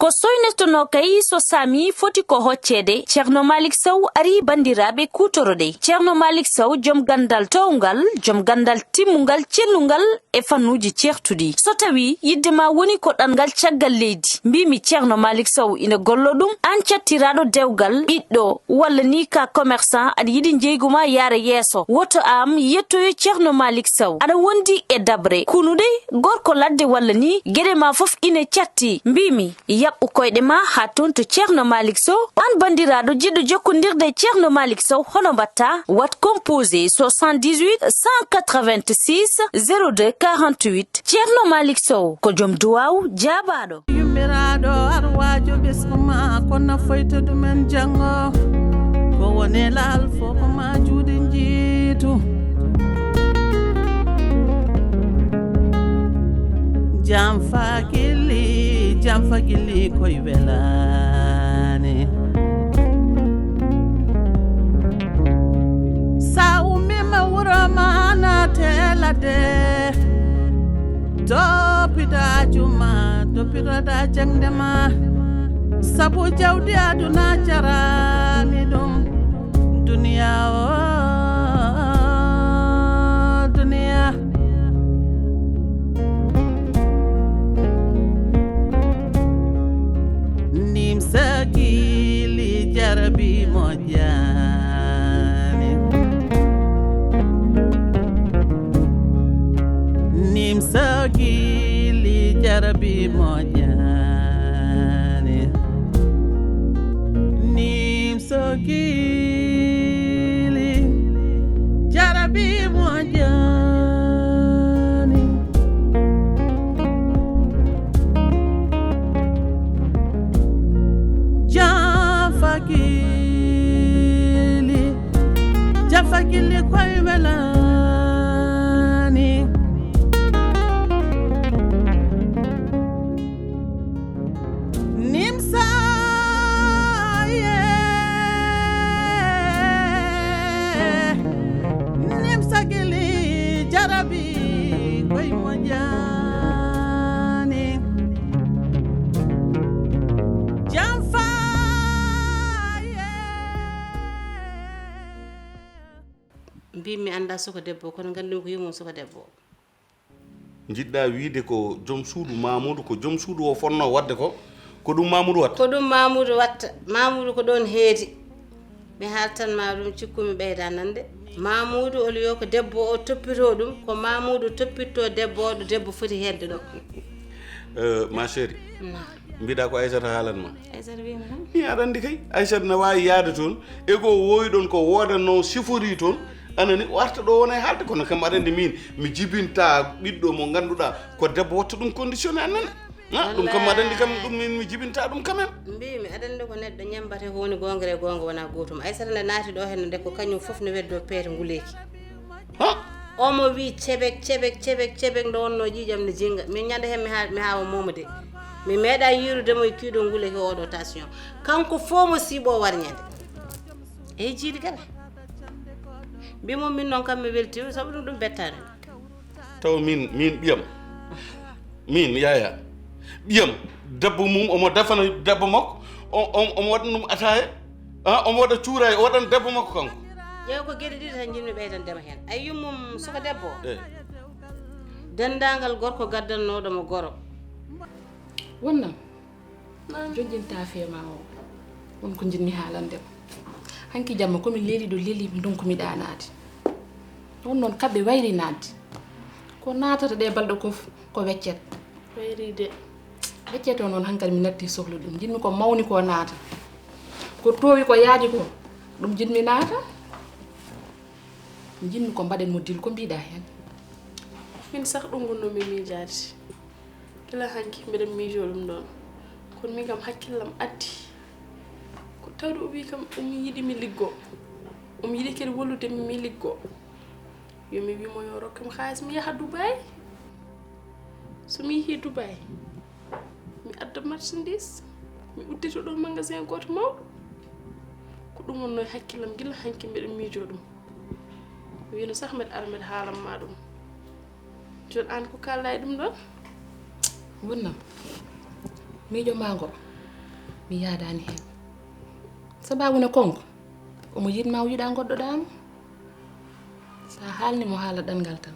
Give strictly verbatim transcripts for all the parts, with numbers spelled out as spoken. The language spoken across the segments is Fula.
Ko soynotonoo kay so saami foti ko hocceede, Ceerno Maalik Sow arii banndiraaɓe kuutoroɗe. Ceerno Maalik Sow, jom ganndal toowngal, jom ganndal timmungal, cellungal e fannuuji ceertuɗi. So tawii yiɗde ma woni ko ɗanngal caggal leydi, mbiimi Ceerno Maalik Sow ina gollo ɗum, aan cattiraaɗo dewgal, ɓiɗɗo, walla ni ka commerçant, aɗa yiɗi njeygu ma yaara yeeso, woto aan yettoyo Ceerno Maalik Sow. Aɗa wondi e daɓre, kunuɗe, gorko ladde walla ni, geɗe ma fof ine catti. Mbiimi, yaɓɓu koyɗe ma haa toon to Ceerno Maalik Sow. Aan banndiraaɗo jiɗɗo jokkondirde e Ceerno Maalik Sow, hono mbaɗtaa? Waɗ composé soixante-dix-huit cent quatre-vingt-six zéro deux quarante-huit. Ceerno Maalik Sow ko jom duwaaw jaabaaɗo. Yummiraɗo arwajo ɓesgu ma ko nafoyta ɗumen janngo. Ko woni laal fof ko ma juuɗe njiitu. Jam fa gilli, jam fa gilli koy welani. Sa ummima wuro ma naate ladde. Toppita juma, toppitoɗa jaŋde ma. Sabu jawdi aduna jarani ɗum. Duniya o, duniya. Nimsa gili jarabi moƴƴani. Nimsa gili jarabi moƴƴani. Nimsa gili jarabi moƴƴani. Jafakili, jafakili koy welani. Nimsa, yeah. Nimsa gili jarabi koy moƴƴani. Jam fa, yeah. Mbimi mi annda suka debbo, kono nganndumi ko yumum suka debbo. Njiɗɗa wiide ko joom suudu Mamoudou, ko joom suudu o fotnoo waɗde ko, ko ɗum Mamoudou watta? Ko ɗum Mamoudou watta. Mamoudou ko ɗoon heedi. Mi haaltan ma ɗum, cikku mi ɓeyda nande. Mamoudou, au lieu ko debbo o toppitoo ɗum, ko Mamoudou toppitto debbo o, ɗo debbo foti heedde ɗo. Euh, ma chérie, mbiɗa ko Aissata haalan ma. Aissata wiima tan. Ni aɗa anndi kay, Aissata na waawi yahde toon, e ko woowi ɗoon ko woodannoo sifori toon, anani o arta ɗo wona e haalde, kono kam aɗa anndi min, mi jibinta ɓiɗɗo mo ngannduɗaa ko debbo watta ɗum conditionné annene. Ha, ɗum kam aɗa anndi kam, ɗum min mi jibinta ɗum quand même. Mbimi, aɗa anndi ko neɗɗo ñambata ko woni goonga e goonga wona gootum. Aissata nde naati ɗo henne nde ko kañum fof ne weddo peete nguleeki. Ha? Omo wi cebek, cebek, cebek, cebek, nde wonno ƴiiƴam ne jinga. Min ñande hen mi ha-, mi hawa momo de. Mi meeɗa yiirude mo e kiiɗo nguleeki oɗo tension. Kanko fof mo siiɓo warñande. Eyi jiiɗi kala. Mbimo min noon kam mi weltima, sabu ɗum ɗum bettani. Taw min, min ɓiyam, min Yaya, ɓiyam, debbo mum omo defana debbo makko, o-, o-, omo waɗa ɗum ataaya, ah, omo waɗa cuuraay, o waɗana debbo makko kanko. Ƴeew ko geɗe ɗiɗi tan njiɗmi ɓeydandema heen. A yiyi yummum suka debbo o? Eh. Denndaangal gorko gaddannooɗo mo goro. Wonnam. Naam. Jojjinta fee ma o. Won ko njiɗmi haalande ma. Hanki jamma ko mi leeli ɗo leeli, mi ndonku mi ɗaanaade. Won noon kaɓɓe wayri naatde. Ko naatata ɗe balɗe ko, ko weccet. Wayri de. Weccet o noon hankadi mi natti sohlude ɗum. Njiɗmi ko mawni ko naata. Ko toowi ko yaaji ko, ɗum njiɗmi naata. Njiɗmi ko mbaɗen mo dil, ko mbiɗa heen? Min sah ɗum wonno mi miijaade. Gila hanki mbeɗa miijoo ɗum ɗoon. Kono min kam hakkillam addi. Ko tawde o wii kam omo yiɗi mi liggoo. Omo yiɗi kadi wallude mi, mi liggoo. Yo mi wii mo yo rokkam haalis mi yaha Dubaay. So mi yehii Dubaay, mi adda marchandise, mi uddita ɗo magasin gooto mawɗo. Ko ɗum wonno e hakkillam gila hanki mbeɗa miijoo ɗum. Mi wiino sah mbeɗa ara mbeɗa haalan ma ɗum. Jooni aan ko kaalɗa e ɗum ɗoon? Wonnam, miijo maa ngo, Mi yaadaani heen. Sabaabu ne konko, omo yiɗ ma, o yiɗa ngoɗɗoɗaa mo. So a haalni mo haala ɗanngal tan,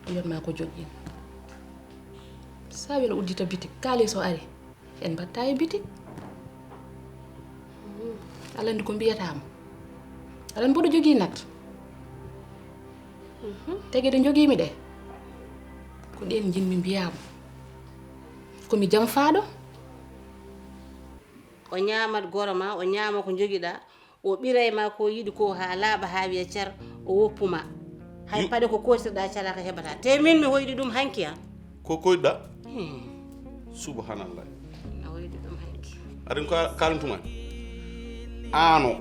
o wiyat ma ko joƴƴin. So a wela uddita bitik, kaalis o ari, en mbaɗta e bitik. Aɗa anndi ko mbiyata mo? Aɗa anndi mboɗo jogii nat? Tege ɗe njogiimi ɗe, ko ɗeen njiɗmi mbiyaa mo. Ko mi jam faaɗo. O ñaamat goro ma, o ñaama ko njogiɗaa, o ɓiray ma ko yiɗi ko haa laaɓa, haa wiya cer, o woppu ma. Hay Yu- paɗe ko kootirɗaa caraaka heɓataa. Te min mi hoyɗi ɗum hanki, an. Ko koyɗa? Hmm. Subhanallah. A hoyɗi ɗum hanki. Aɗen ko kaalantuma. Aano.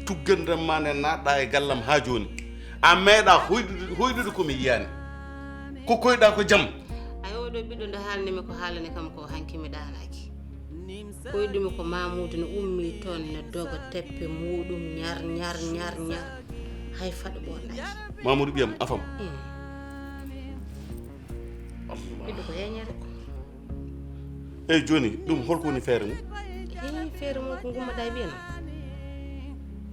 Tuggandem ma nde naatɗa e gallam haa jooni. A meeɗa hoyɗude, hoyɗude ko mi yiyaani. Ko koyɗa ko jam. Ay, oɗo ɓiɗɗo nde haalnimi ko haalani kam ko hanki mi ɗaanaaki. Koyɗumi ko Mamoudou ne ummi toon ne doga teppe muɗum ñar, ñar, ñar, ñar. Hay faɗo ɓoornaaki. Mamoudou ɓiyam, afam. Mm. Allah. Ɓiɗɗo ko heñere. Eyi, jooni, ɗum holko woni feere mum? Eyi, feere mum ko ngummoɗaa e ɓiye noon.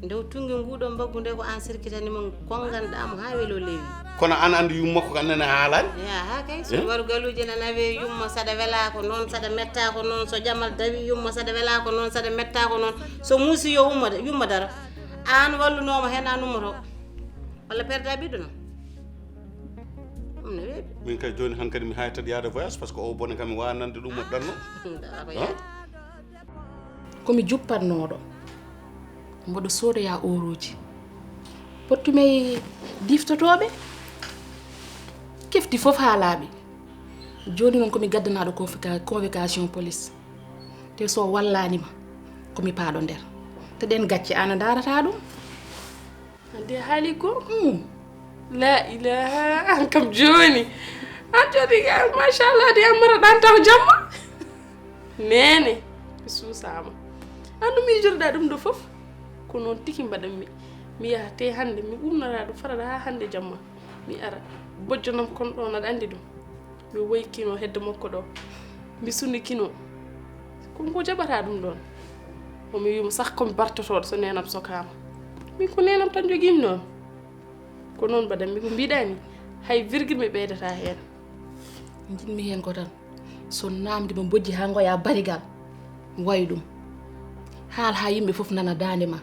Nde o tunngi nguɗo mbaggu nde ko aan sirkitani mo, konnganɗaa mo haa weli o leewi. Kono aan anndi yumma ko kan nene haalaani? Ya, haa kay, so Eh? waru galuuje nana wee yumma saɗa welaa ko noon, saɗa mettaa ko noon, so jamal dawi yumma saɗa welaa ko noon, saɗa mettaa ko noon, so muusi yo ummo de, yumma daro. Aan wallunooma heen aan ummoto. Walla perda ɓiɗɗo noon? Ɗum ne weeɓi. Min kay jooni hankadi mi haytat yaade voyage, parce que o bone kam mi waawa nande ɗum moƴƴatno. Dara ko Hein? yaade. Ko mi juppatnooɗo. Mboɗo soodoya ooruuji. Pottumey diftotooɓe. Kefti fof haa laaɓi. Jooni noon ko mi gaddanaaɗo convoca-, convocation police. Te so wallaani ma, ko mi paaɗo nder. Te ɗeen gacce aan a ndaarataa ɗum. Ande haali ko? Hmm. La ilaha, aan kam jooni. Aan jooni ka, machallah, de aan mara ɗaan taw jamma. Nene, mi suusaama. Aan ɗum miijorɗaa ɗum ɗo fof. Ko noon tigi mbaɗanmi. Mi yaha te hannde, mi umnoraa ɗo farata haa hannde jamma. Mi ara. Bojjo nam kon ɗoon, aɗa anndi ɗum. Mi woykino hedde makko ɗo. Mi sunnikino. Ko ngu jaɓataa ɗum ɗoon. O mi wiimo sah ko mi bartotooɗo so neenam sokaama. Min ko neenam tan njogiimi noon. Ko noon mbaɗanmi ko mbiɗaa ni. Hay virgule mi ɓeydataa heen. Njiɗmi heen ko tan, so naamnde mo bojji haa ngoya barigal, wayi ɗum. Haal haa yimɓe fof nana daande ma.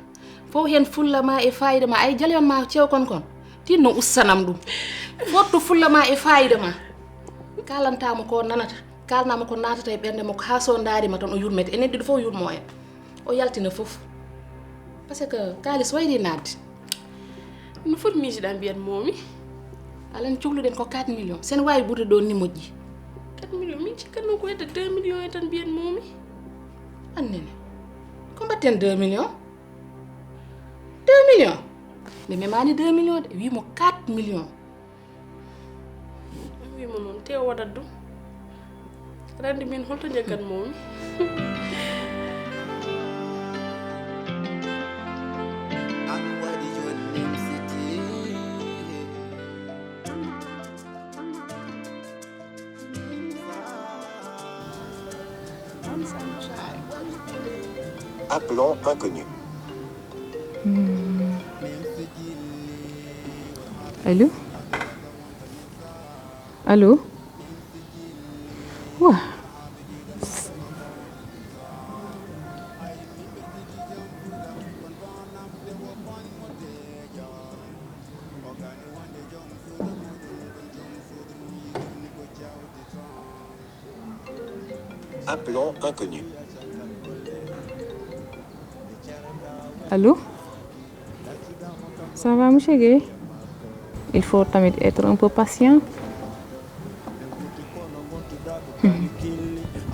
Fof heen fulla ma e faayida ma, ay jaleyon ma cew kon kon. Tinno ussanam ɗum. Fottu fulla ma e faayida ma. Kaalantaa mo ko nanata, kaalnaa mo ko naatata e ɓernde makko, haa so ndaari ma tan o yurmete. Enen ɗiɗo fof yurmo en. O yaltina fof. Parce que kaalis wayri naatde. No foti miijiɗaa mbiyat moomi? Alan cukluɗen ko quatre millions. Sen waawi ɓurde ɗoon ni moƴƴi. Quatre millions, min cikkat noon ko hedde deux millions e tan mbiyat moomi. Annene. Ko mbatten deux millions? Deux millions? Nde memaani deux millions de, wiimo quatre millions. Wiimo noon, te o waɗat ɗum. Aɗa anndi min holto njaggatnoomi? An waɗi jooni nimsiti. Appelons inconnu. Hmm. Allô? Allô? Wa. Appelons inconnu. Allô? Ça va, monsieur Guèye? Il faut tamit être un peu patient.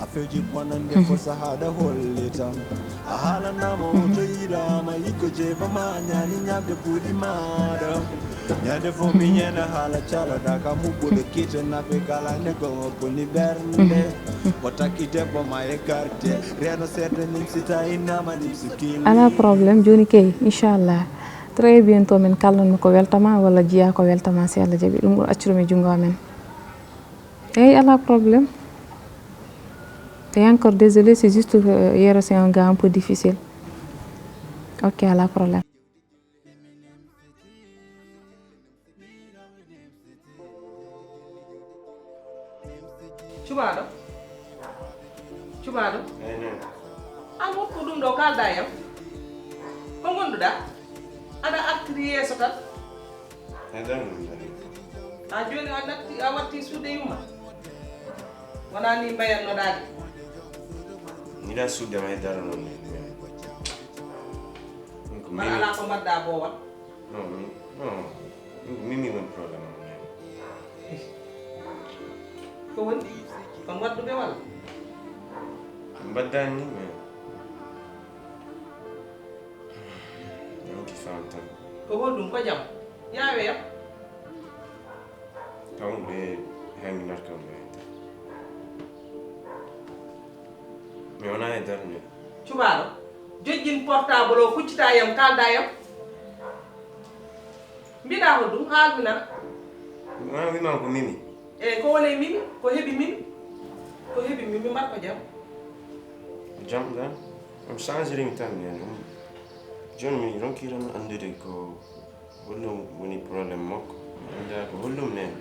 Afeeji bonande fo sahaaɗa hollitan. A haalanama o to yiɗama, ikko jeebama ñaani ñaɓde buuɗi maɗa. Ñande fof mi ñeena haala calaɗa ka muɓɓuɗo kiite nafe kala ne ko boni ɓernde. O takki debbo ma e garte, reeno seeɗa nimsita innama nimsi kille. Ala problème, jooni kay, inchallah. Très bientôt min kaldan mo ko weltama walla jiya ko weltama, si Allah jaɓi ɗum, ɗum accirumi junngo amen. Eyi, ala problème. Et encore désolé, c'est juste que, euh, hier, c'est un gars un peu difficile. Ok, à la problème. Cuɓaaɗo, cuɓaaɗo, an woppu ɗum ɗo kalda yam. Ko ngonduɗa? Aɗa artiri yeeso tan. A jooni a natti, a watti suude yumma. Wona ni mbayannoɗaade. Miɗa suude ma e daro noon ni. Mbaɗa ala ko mbaɗɗa boowal. Non, mi non, mi mi woni problème am nene. Ko woni? Kon wadduɓe walla? Mbaddani ni mais donc il faut tan. Ko holɗum ko jam? Yaawe yam. Taw ɓe hangi narkam ɓe. Mais on a un dernier. Cuɓaaɗo, jojjin portable o, kuccita yam, kalda yam. Mbiɗa ko ɗum haalminana. Wona wima ko mimi. E ko woni mimi, ko heɓi mimi, ko heɓi mimi mbar ko jam. Jam dan. On change rim tan nen. Joni mi ronki ran andude ko holɗum woni problème makko. Mi annda ko holɗum nen.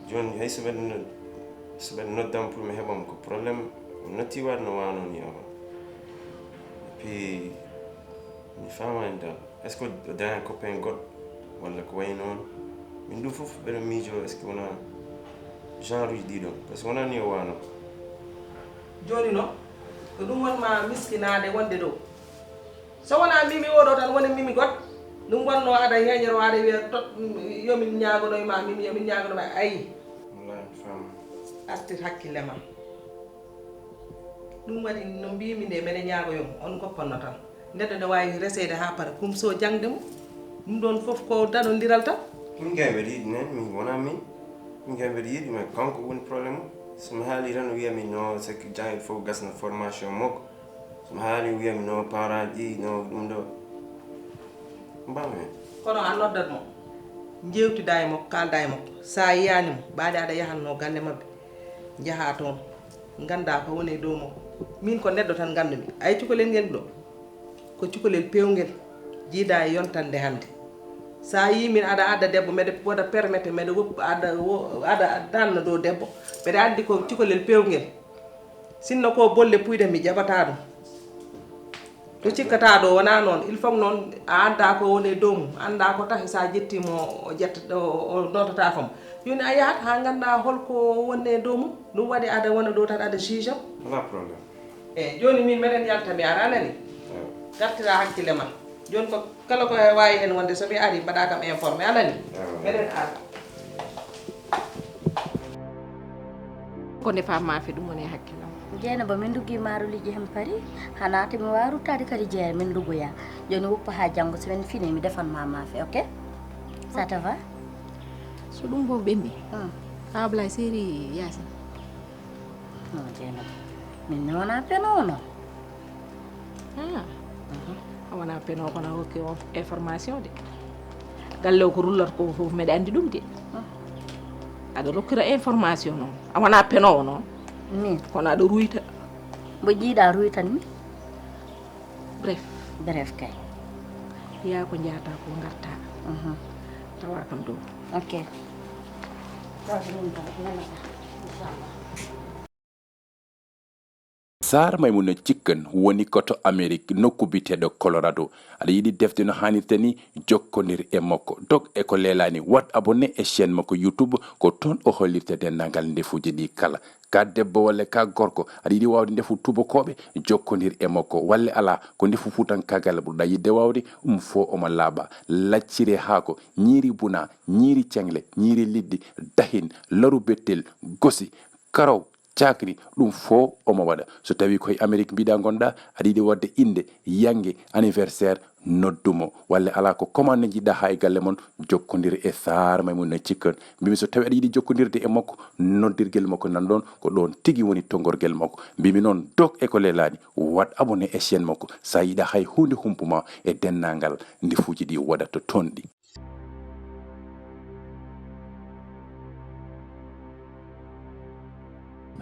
Joni hay so ɓen so ɓen noddam pour mi heɓam ko problème natti waɗ no wano ni avant. Et puis mi famani dal. Est-ce que o daña copain goɗɗo walla ko wayi noon? Min ɗum fof mbeɗa miijo est-ce que wona genre uji ɗiɗon? Parce que wona ni o wano. Jooni noon ko ɗum wonma miskinaade wonde ɗo. So wona mimi oɗo tan woni mimi goɗɗo ɗum wonno aɗa heñoro aɗa wiya tot yomin ñaagono e ma mimi yomin ñaagono ma ayi. Wallahi mi faama. Artir hakkille ma. Ɗum waɗi no mbimi nde mbeɗa ñaagoyo mo on goppanno tan. Neɗɗo ne waawi reseede haa para kum so jaŋde mo. Ɗum ɗoon fof ko daɗondiral tan. Min kay mbeɗa yiɗi nen min wona min. Min kay mbeɗa yiɗi mais kanko woni problème o. So mi haali tan o wiya min no c'est que jaŋde fof gasna formation makko. So mi haali o wiya min no parent ji no ɗum ɗo. Mbami hen. Kono a noddat mo, njeewtidaa e makko, kaaldaa e makko. So a yiyaani mo, ɓaade aɗa yahatnoo galle maɓɓe, njahaa toon, nganndaa ko woni e dow makko. Miin ko neɗɗo tan nganndumi. A yii cukalel ngel ɗo? Ko cukalel peewngel, jiidaa e yontande hannde. So a yii miin aɗa adda debbo, mbeɗa waɗa permettre, mbeɗa woppa, aɗa wo- aɗa danna dow debbo, mbeɗa anndi ko cukalel peewngel. Sinno ko bolle puyɗe mi jaɓataa ɗum. To cikkataa ɗo wonaa noon, il faut noon a anndaa ko woni e dow mum, anndaa ko tahi so a ƴettii mo o ƴetta o nototaako mo. Jooni a yahat haa nganndaa hol ko woni e dow mum, ɗum waɗi aɗa wona ɗo tan aɗa juge am. Alaa problème. Eyi jooni miin meɗen yalta mi ara a nanii. Gartiraa hakkille ma. Jooni ko kala ko waawi heen wonde so mi arii mbaɗaa kam informé a nanii. Meɗen ara. Ko nde faam maafe ɗum woni e hakkillam. Jeynaba min nduggi maaruliiji heen pari, hanaa te mi waawi ruttaade kadi jeere min ndugoya. Jooni woppa haa janngo so min fini mi defan ma maafe, ok? Ça te va? So ɗum fof ɓenni. Ablaye seeri yaasin. Non Jeynaba, min mi wona penoowo non. A wona penoowo kono a hokki o information de. Galle o ko rullata ko fof mbeɗa anndi ɗum de. Aɗa rokkira information noon a wona penoowo noon. Min kono aɗa ruyta. Mbo jiiɗa ruytan mi. Bref. Bref kay. Yaa ko njaata ko ngarta. Tawa kam ɗum. Ok. Saar Maymuna Cikkan woni ko to Amerik, nokku biyeteeɗo Colorado. Aɗa yiɗi defde no haanirta ni? Jokkondir e makko. Dog e ko leelaani, waɗ abonné e chaîne makko YouTube, ko toon o hollirta denndaangal ndefuuji ɗi kala. Ka debbo walla ka gorko, aɗa yiɗi waawde ndefu tuubakooɓe? Jokkondir e makko. Walla alaa, ko ndefu fuutankaagal ɓurɗaa yiɗde waawde? Ɗum fof omo laaɓa. Lacciri e haako, ñiiri bunaa, ñiiri ceŋle, ñiiri liɗɗi, dahin, laru bettel, gosi, karaw, cakri, ɗum fof omo waɗa. So tawii ko he Amerik mbiɗa ngonɗaa, aɗa yiɗi waɗde innde, yannge, anniversaire, noddu mo. Walla alaa ko commande njiɗɗaa haa e galle mon, jokkondir e Saar Maymuna Cikkan. Mbimi so tawii aɗa yiɗi jokkondirde e makko, noddirgel makko nan ɗoon, ko ɗoon tigi woni tonngorgel makko. Mbimi noon, dog e ko leelaani, waɗ abonné e chaîne makko. So a yiɗaa hay huunde humpu ma e denndaangal ndefuuji ɗi waɗata toon ɗi.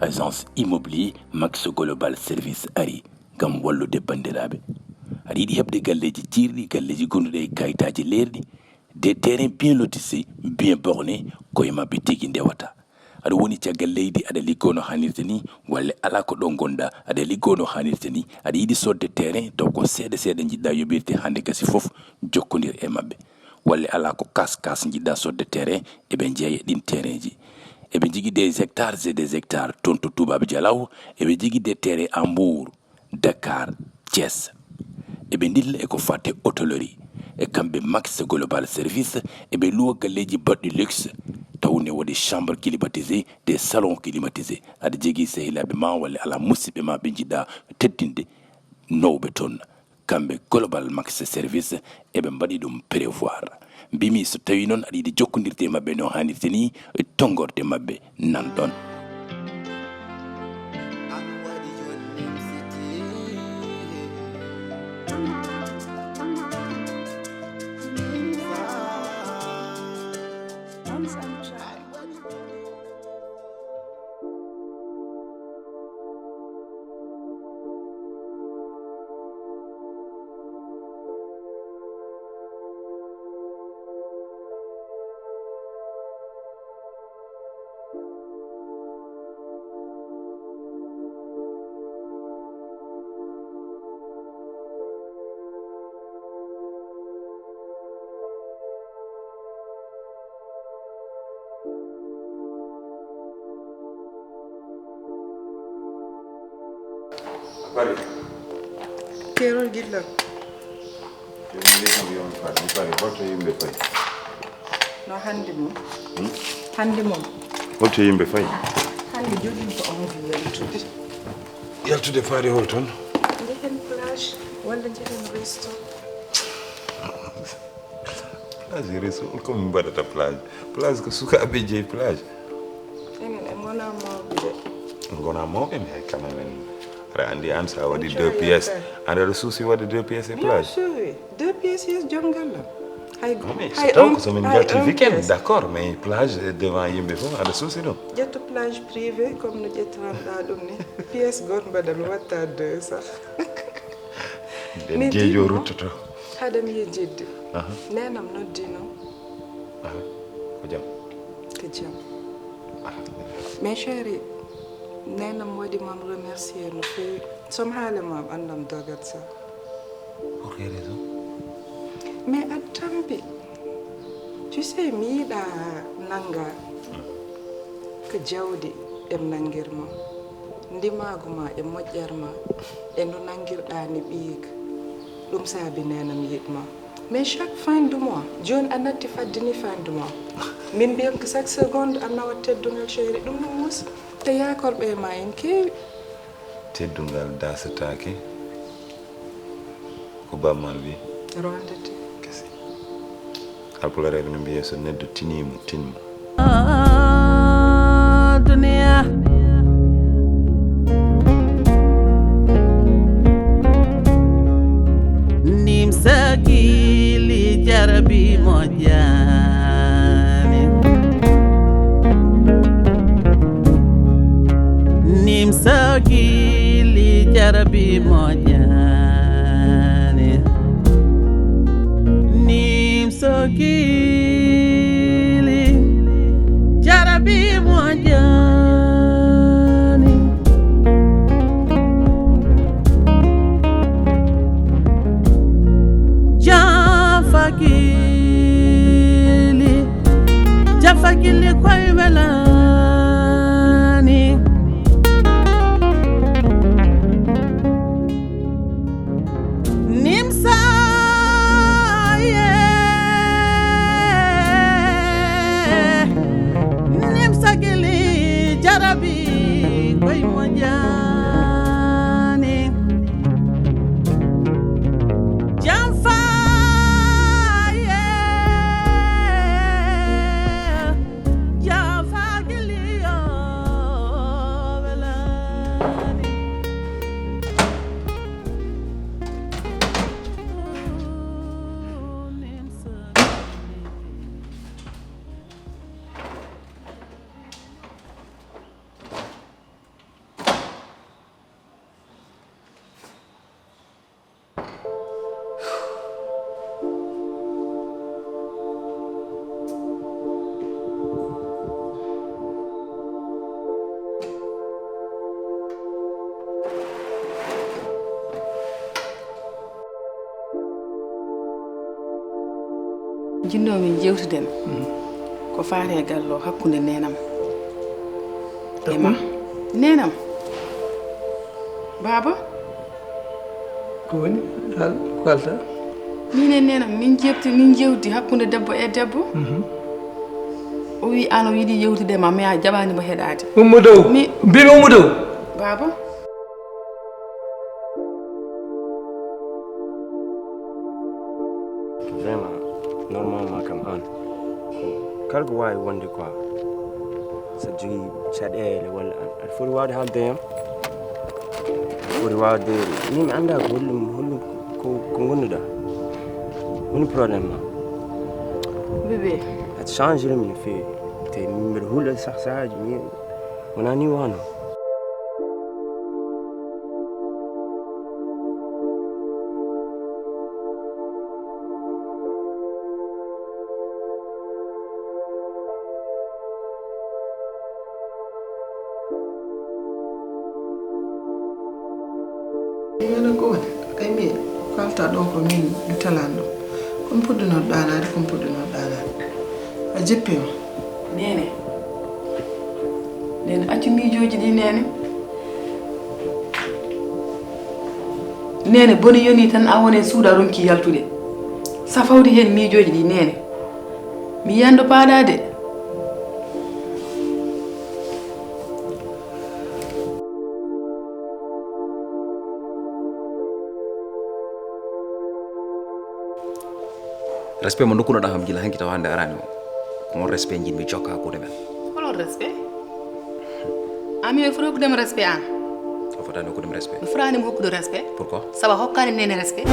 Agence immobilier Max Global Service ari ngam wallude banndiraaɓe. Aɗa yiɗi heɓde galleeji ciirɗi, galleeji gonduɗi e kayitaaji leerɗi, des terrains bien lotissés, bien bornés, koye maɓɓe tigi ndewata. Aɗa woni caggal leydi, aɗa liggoo no haanirta ni, walla alaa ko ɗo ngonɗaa, aɗa liggoo no haanirta ni, aɗa yiɗi soodde terrain, taw ko seeɗa seeɗa njiɗɗaa yoɓirde, hannde gasi fof, jokkondir e maɓɓe. Walla alaa ko kas kas njiɗɗaa soodde terrain, eɓe njeeya ɗin terrainji. Eɓe njogii des hectares et des hectares toon to Toubab Dialaw, eɓe njogii des terrains à Mbour, Dakar, Thiès. Eɓe ndilla e ko faati e hôtellerie. E kamɓe Max Global Service, eɓe luwa galleeji baɗɗi luxe, taw ne waɗi chambre climatisée, des salons climatisés. Aɗa jogii sehilaaɓe ma walla alaa musidɓe ma ɓe njiɗɗaa teddinde, nawɓe toon. Kamɓe Global Max Service, eɓe mbaɗi ɗum prévoir. Mbimi so tawi noon aɗa yiɗi jokkondirde e maɓɓe no haanirta ni, tonngorde maɓɓe nan ɗon. Bari. Keerol gillam. Jooni leydi mo yomi faade, mi faade holto yimɓe fayi? No hannde mum. Hmm? Hannde mum. Holto yimɓe fayi? Hannde joɗin ko envie yaltude. Yaltude faade hol toon? Njehen plage, walla njehen resto. Plage e resto, ko min mbaɗata plage? Plage ko sukaaɓe jeyi plage. Enen en ngonaa mawɓe de. En ngonaa mawɓe, mais quand même en, aɗa anndi aan so a waɗi deux pièces, aɗa suusi waɗde deux pièces e plage? Bien sûr, deux pièces, yes, joom galle. Hay, non, mais hay so taw ko so min njalti weekend, d'accord, mais plage devant yimɓe fof, aɗa suusi ɗum? Ƴettu plage privé comme no ƴettiranɗaa ɗum ni. Pièce goto mbaɗa mi watta deux sax. Nden jeejo ruttoto. Haade mi yejjidde. Aha. Neenam noddino. Aha. Ko jam? Ko jam. Aha. Mes chéri, neenam waɗi mam remercier no feewi. Som haale mam annam dogat sax. Pour quelle raison? Mais a tampi. Tu sais, mi yiɗa nannga ko jawdi em nanngir ma, ndimaagu ma e moƴƴere ma, e no nanngirɗaa ni ɓiyiika. Ɗum saabi neene mi yiɗ ma. Mais chaque fin du mois, jooni a natti fadde ni fin du mois. Min mbiyan ko chaque seconde a nawat teddungal chéri, ɗum ɗum musi. Te yaakorɓe e ma en keewi. Teddungal daasataake. Ko Baaba Maal wi? Rondete. Kesi. Alpulareeɓe no mbiya so neɗɗo tiniima, tinmo. Duniya. Nim sakili jarabi moƴƴaani. Nim sakili jarabi moƴƴaani. Nim sakili jarabi moƴƴaani. Jafakili, jafakili koy welani. Nimsa ye. Jinnoo min jewtiden ko faati e galle o hakkunde neenam e ma. Neenam. Baaba? Ko woni? Hal ko kalta? Min e neenam min jewti, min jewti hakkunde debbo e debbo. O wi an o yiɗi yewtude ma, mais a jaɓani mo heɗaade. Ummu dow. Mi- Mbimi ummu dow. Baaba? Vraiment, normalement kam an ko kala ko waawi wonde quoi, so jogii caɗeele walla an aɗa foti waawde haalde yam. Aɗa foti waawde min mi annda ko hollum hollum ko ko ngonnuɗa. Woni problème ma? Bébé. Aɗa changirmi no feewi. Te min mbiɗa hula sah sahaaji mi wona ni wano. Ene ko woni? Ay mi kalta ɗo ko min mi talan ɗo. Kon puɗɗuno ɗanaade, kon puɗɗuno ɗanaade. A jippi o. Nene. Nene accu miijooji ɗi nene. Nene boni yoni tan a woni e suudu a ronki yaltude. Safawde heen miijooji ɗi nene. Mi yiyani ɗo paaɗaa de. Respect mo ndokkunoɗaa kam gila hanki tawa hannde araani o. Ko on respect njiɗmi jokka hakkunde men. Hol on respect? An mi foti hokkudema respect an? A fotaani hokkudemi respect. Mi fotaanima hokkude respect? Pourquoi? Sabu a hokkaani nene respect.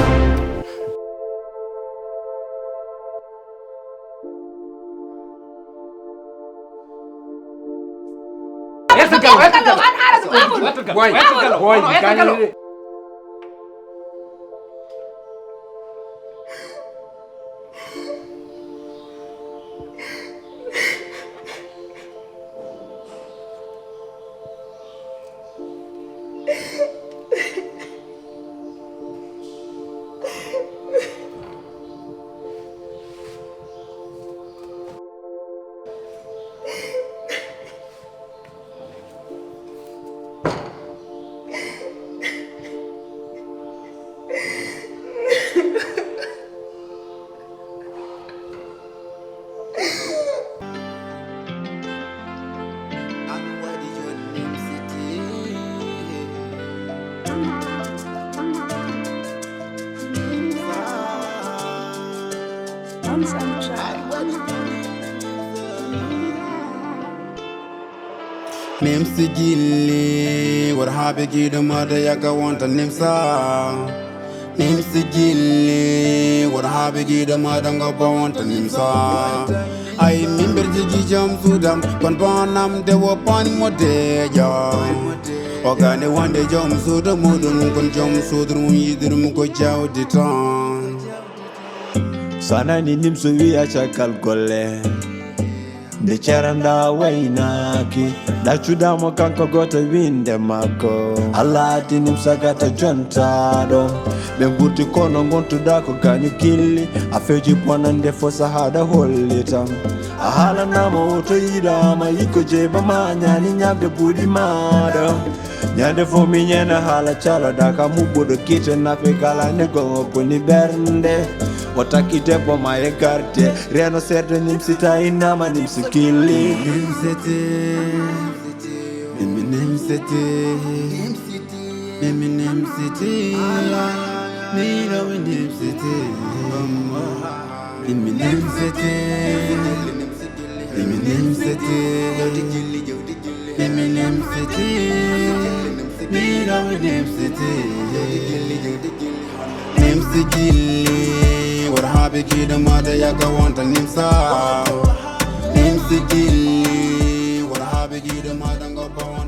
Nimsi gilli, wor habe giɗo mada yaga wonta nimsa. Nimsi gilli, wor habe giɗo mada ngobba wonta nimsa. Ay mimber jigi jam sudam, kon bonam de wo pan mo deja. O gane wonde jom suudu muɗum, kon jom suudu mum yiɗirum ko jawdi tan. Sanani nimso wiya caggal golle. Nde ceranda waynaki, ɗaccuɗamo kanko goto winde makko. Allah addi nimsa gata jontaɗo. Ɓe gurti kono gontuɗa ko gañu gilli. A feji bonande fo sahaɗa hollitam. A haalanama o to yiɗama yikko jeyba ma ñani ñamde buuɗi maɗo. Ñande fo mi ñena haala caloɗa ka muɓɓuɗo kite nafe kala ne gongo boni ɓernde. O takki debbo ma e garde. Reno serde nimsi tawi nama nimsi killi. Nimsete. Mimi nimsete. Mimi nimsete. Mirawi nimsete. Mimi nimsete. Mimi nimsete. Mimi nimsete. Mirawi nimsete. Nimsi gilli, wor habe giɗo mada yaga wonta nimsa. Nimsi gilli, wor habe giɗo mada ngoppa wonta